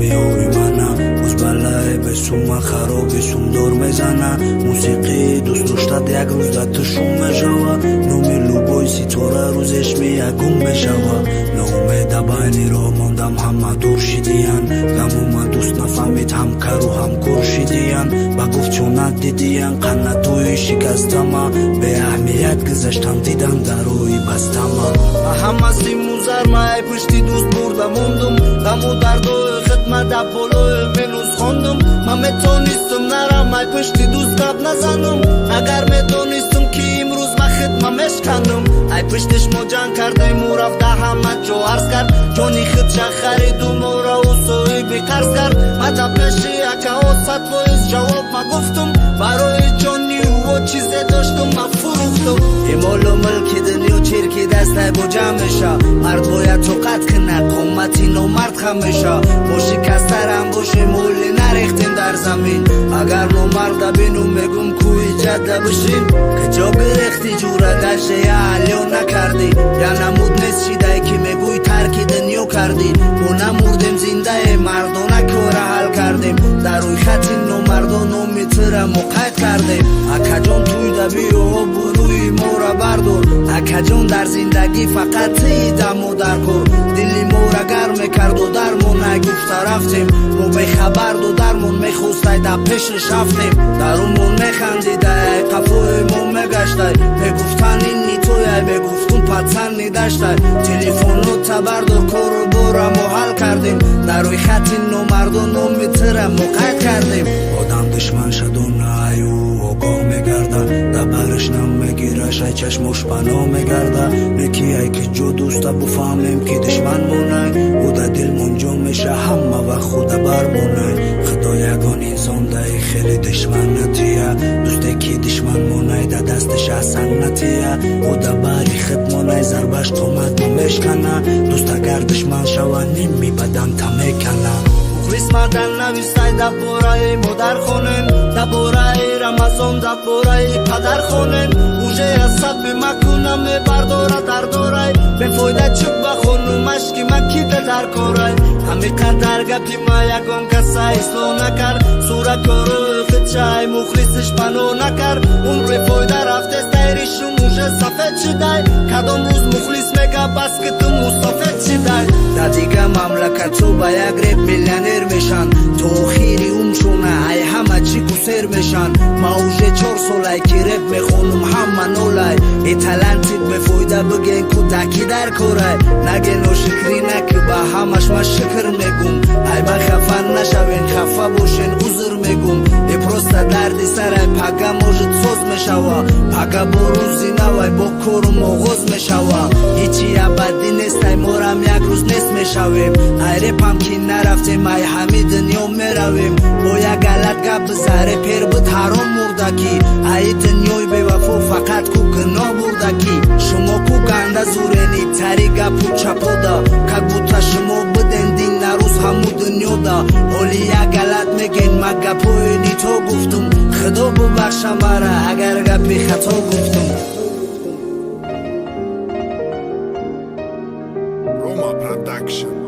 Миёри мана узбалай бесума хароби сумдор мезана. Мусиқии дӯст доштат як рӯз да ту шум мешава. Номи любой ситора рӯзеш меягум мешава. Ноумеда байни роҳ мондам, ҳама дур шидиян. Ғамума дӯст нафаҳмид, ҳамкару ҳамкор шидиян. Ба гуфт чунат дидиян қаннатои шикастама. Беаҳамият гузаштам, дидан дарои бастама. Ҳама симу зармай пушти дӯст бурда мондум. Ғаму дардои хидмат дар болои минус хондум. Ман метонистум нарам, ай пушти дӯст гап назанум. Агар медонистум, ки имрӯз ма хидма мешканум. Ай пуштиш мо ҷанг кардем, ӯ рафта ҳама ҷо арз кард. Ҷони худша хариду моро ӯ соҳиби қарз кард. Ма дар пеши акао 100% ҷавоб ма гуфтум. Барои ҷони ӯо чизе доштум, ма фурӯхтум. Молу мулки дунё чирки дастай бо ҷамъ меша. Мард бояд тоқат кунад, қомати номард хам меша. Мо шикастарам бошем, моли нарехтем дар замин. Агар номарда бинум, мегум: кӯи ҷадда бишин. Куҷо гирехти, ҷура? Даже я алё накардӣ. Я намуд нест шидай, ки мегӯй тарки дунё кардӣ. Мо намурдем, зиндаем, мардона кора ҳал кардем. Дар рӯйхати номардон номи тира мо қайд кардем. Акаҷон, туйда биё, обрӯи мора бардор. Акаҷон, дар зиндагӣ фақат тии дамо дар кор. Дили мора гарм мекарду дармон гуфта рафтем. Мо бехабар додармон мехостай, дар пешаш рафтем. Дарумон механдидай, қафои мо мегаштай. Мегуфтан: ин нитояй, мегуфтум: пацан нидаштай. Телефонота бардор, кору бора мо ҳал кардем. Дар рӯйхати номардон номи тира мо қайд кардем. Одам душман шадона аю огоҳ мегарда. Да бараш намегираш, ай чашмош паноҳ мегарда. Неки ай ки ҷо дӯста буфаҳмем, ки душман монай. Ӯ да дилмон ҷо меша, ҳама вақт худа бармонай. Худо ягон инсон даи хеле душман натия. Дӯсте ки душман монай, да дасташ ҳасан натия. Ӯ да бари худ монай, зарбаш қомат мешкана. Дӯст агар душман шава, ними баданта мекана. Мухлис мадан навистай дар бораи модар хонен, дар бораи Рамазон, дар бораи падар хонен. Уже асаби макуна мебардора дардорай. Бефоида чӯб ба хонумаш, ки ма кида дар корай. Ҳами қадар гапи ма ягон каса ислоҳ накард. Сура корои худшай мухлисиш паноҳ накард. Умр бефоида рафтестай, ришум уже сафед шидай. Кадом рӯз мухлис мега: бас ки ту мусофед шидай? Дар дигар мамлакатҳо ба як реп миллионер мешанд. То охири умршона ай ҳама чӣ кусер мешанд. Ма уже 4 солай, ки реп мехонум, ҳама нолай. Э, таланти бефоида биген, кӯдаки дар корай. Наге ношукрӣ наки, ба ҳамаш ма шукр мегум. Ай ма хафа нашавен, хафа бошен, узр мегум. Э, просто дарди сарай, пага может соз мешава. Пага бо рӯзи навай, бо корум оғоз мешава. Ҳичи абадӣ нестай, морам як рӯз нест мешавем. Ай репам ки нарафтем, ай ҳами дунё меравем. Бо як галат гап биза, репер буд ҳаром мурдакӣ. Ай дунёи бевафо фақат ку гуноҳ бурдакӣ. Шумо ку ганда зурени тари гапу чапода, как будто шумо биден дин нарӯз ҳаму дунёда. Ҳоли як галат меген, ма гапҳои нито гуфтум. Худо бубахша мара, агар гапи хато гуфтум. Roma Production.